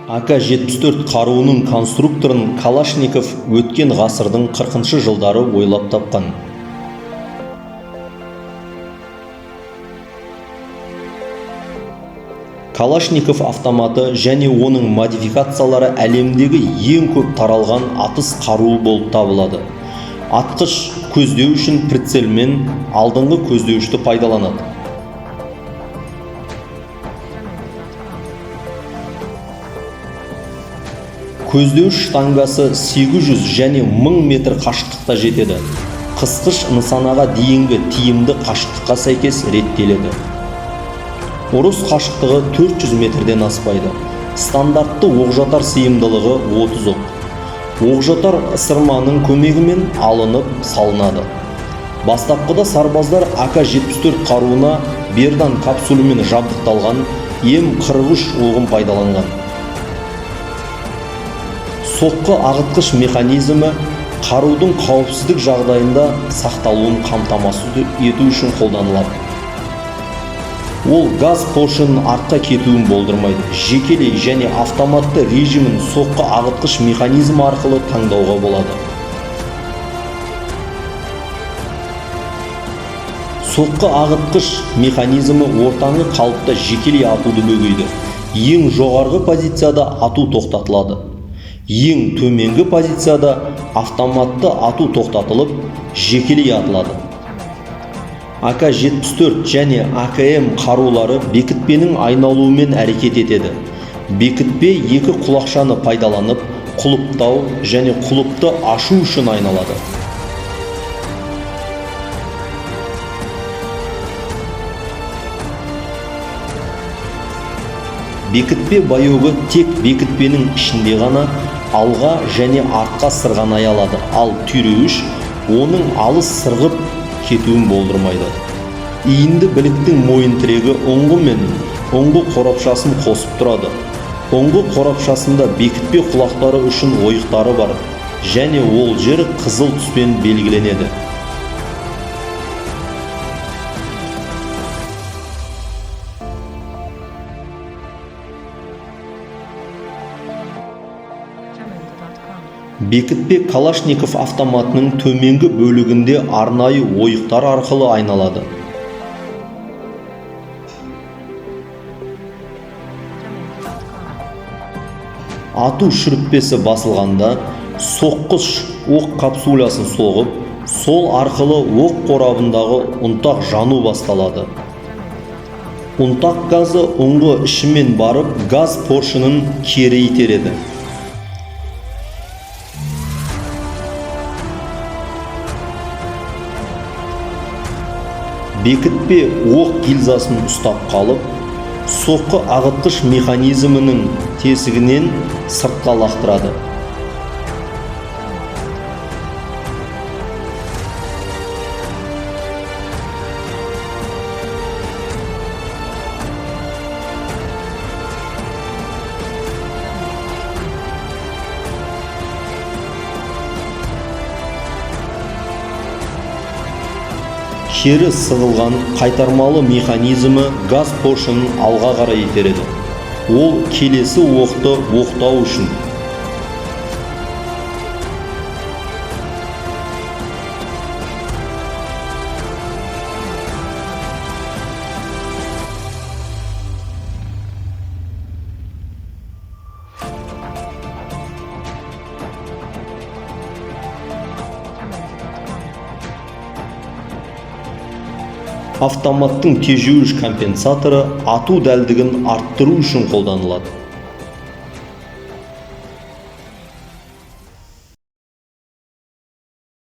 АК-74 қаруының конструкторын Калашников өткен ғасырдың 40 жылдары ойлап тапқан. Калашников автоматы және оның модификациялары әлемдегі ең көп таралған атыс қаруы болып табылады. Атқыш көздеу үшін прицелмен алдыңғы көздеуішті пайдаланады. Көздеуіш штангасы 800 және 1000 метр қашықтықта жетеді. Қысқыш нысанаға дейінгі тиімді қашықтыққа сәйкес реттеледі. Ұрыс қашықтығы 400 метрден аспайды. Стандартты оқжатар сыйымдылығы 30 оқ. Оқжатар ысырманың көмегімен алынып салынады. Бастапқыда сарбаздар АК-74 қаруына бердан капсулімен жабдықталған М43 оғын пайдаланған. Соққы ағытқыш механизмі қарудың қауіпсіздік жағдайында сақталуын қамтамасыз ету үшін қолданылады. Ол газ поршенінің артқа кетуін болдырмайды. Жекелей және автоматты режимін соққы ағытқыш механизм арқылы таңдауға болады. Соққы ағытқыш механизмі ортаңғы қалыпта жекелей атуды бөгейді. Ең жоғарғы позицияда ату тоқтатылады. Ең төменгі позицияда автоматты ату тоқтатылып, жекелей атылады. АК-74 және АКМ қарулары бекітпенің айналуымен әрекет етеді. Бекітпе екі құлақшаны пайдаланып, құлыптау және құлыпты ашу үшін айналады. Бекітпе боегы тек бекітпенің ішінде ғана алға және артқа сырғанай алады, ал түйреуіш оның алыс сырғып кетуін болдырмайды. Иінді біліктің мойын тірегі ұңғы мен ұңғы қорапшасын қосып тұрады. Ұңғы қорапшасында бекітпе құлақтары үшін ойықтары бар және ол жер қызыл түспен белгіленеді. Jamendo.com. Бекітпе Калашников автоматының төменгі бөлігінде арнайы ойықтар арқылы айналады. Jamendo.com. Ату шүріппесі басылғанда соққыш оқ капсуласын соғып, сол арқылы оқ қорабындағы ұнтақ жану басталады. Ұнтақ газы ұңғы ішімен барып, газ поршенін кері итереді. Бекітпе оқ гильзасын ұстап қалып, соққы ағытқыш механизмінің тесігінен сыртқа лақтырады. Кері сығылған қайтармалы механизмі газ поршенін алға қарай итереді. Ол келесі оқты оқтау үшін. Jamendo.com. Автоматтың тежеуіш компенсаторы ату дәлдігін арттыру үшін қолданылады.